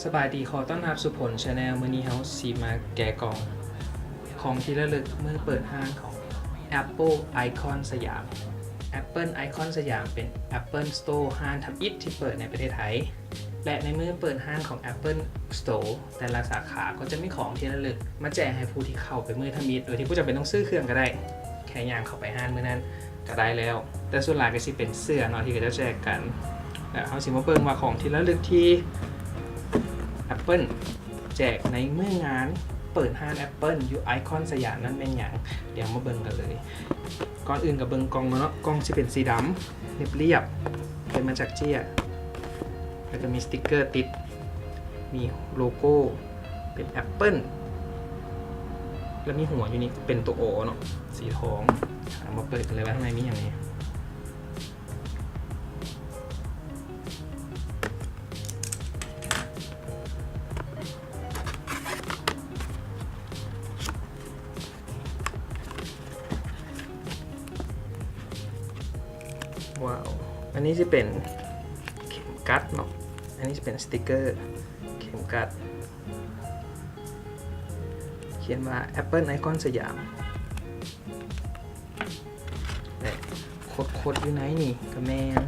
ສະບາຍດີ ຂໍຕ້ອນຮັບສູ່ພົນ Channel. ມື້ນີ້ເຮົາຊິມາແກະກ່ອງຂອງທີ່ລະລຶກມື້ເປີດຮ້ານຂອງ Apple Icon ສະຫຍາມ. Apple Icon ສະຫຍາມເປັນ Apple Store ຮ້ານທຳອິດທີ່ເປີດໃນປະເທດໄທ ແລະ ໃນມື້ເປີດຮ້ານຂອງ Apple Store ແຕ່ລະສາຂາກໍຈະມີຂອງທີ່ລະລຶກມາແຈກໃຫ້ຜູ້ທີ່ເຂົ້າໄປມື້ທຳອິດ ໂດຍທີ່ບໍ່ຈຳເປັນຕ້ອງຊື້ເຄື່ອງກໍໄດ້, ແຄ່ຍ່າງເຂົ້າໄປຮ້ານມື້ນັ້ນ ກໍໄດ້ແລ້ວ, ແຕ່ສ່ວນຫຼາຍກໍຊິເປັນເສື້ອເນາະ ທີ່ເຂົາເຈົ້າແຈກກັນ. ແລ້ວເຮົາຊິມາເບິ່ງວ່າຂອງທີ່ລະລຶກທີ່ Apple ແຈກໃນມື້ງານເປີດຮ້ານ Apple ຢູ່ Icon ສະຫຍາມນັ້ນແມ່ນຫຍັງ. ດຽວມາເບິ່ງກັນເລີຍ. ກ່ອນອື່ນກໍເບິ່ງກ່ອງເນາະ, ກ່ອງຊິເປັນສີດຳລຽບໆ ເຮັດມາຈາກເຈ້ຍ ແລ້ວກໍມີສະຕິກເກີຕິດ, ມີໂລໂກ້ເປັນ Apple ແລ້ວມີຫົວຢູ່ນີ້ເປັນຕົວ O ເນາະ ສີທອງ. ເອົາມາເປີດກັນເລີຍວ່າຂ້າງໃນມີຫຍັງແດ່. ວ້າວ ອັນນີ້ຊິເປັນເຂັມກັດເນາະ, ອັນນີ້ຊິເປັນສະຕິກເກີເຂັມກັດ ຂຽນວ່າ Apple Icon ສະຫຍາມ ແລະ ຂົດໆຢູ່ໃນນີ້ກໍແມ່ນ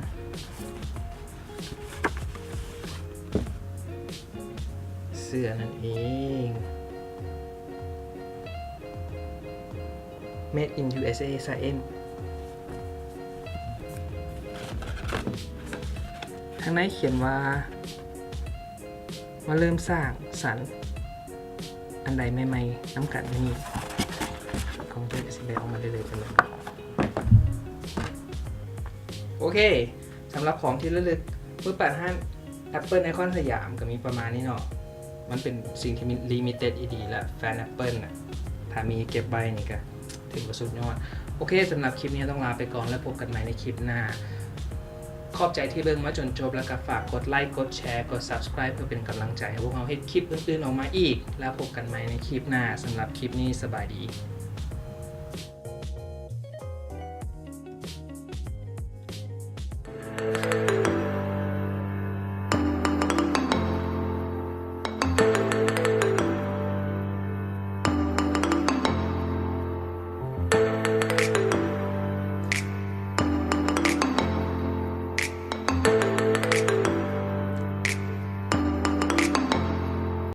ເສື້ອນັ້ນເອງ. Made in USA Science. ທາງໃນຂຽນວ່າ ມາເລີ່ມສ້າງສັນອັນໃດໃໝ່ໆນຳກັນ. ນີ້ຂອງເພິ່ນກໍຊິໄດ້ອອກມາເລື້ອຍໆ. ໂອເຄ ສຳລັບຂອງທີ່ລະລຶກມື້ເປີດຮ້ານ Apple Icon ສະຫຍາມກໍມີປະມານນີ້ເນາະ. ມັນເປັນສິ່ງທີ່ມີ limited ອີ່ຫຼີ ແລະ ແຟນ Apple ນະ ຖ້າມີເກັບໄວ້ນີ້ກໍຖືວ່າສຸດຍອດ. ໂອເຄ ສຳລັບຄລິບນີ້ຕ້ອງລາໄປກ່ອນ ແລ້ວພົບກັນໃໝ່ໃນຄລິບໜ້າ. ຂອບໃຈທີ່ເບິ່ງມາຈົນຈົບ ແລ້ວກໍຝາກກົດໄລ ກົດແຊ ກົດ Subscribe ເພື່ອເປັນກຳລັງໃຈໃຫ້ພວກເຮົາເຮັດຄລິບອື່ນໆອອກມາອີກ. ແລ້ວພົບກັນໃໝ່ໃນຄລິບໜ້າ. ສຳລັບຄລິບນີ້ ສະບາຍດີ.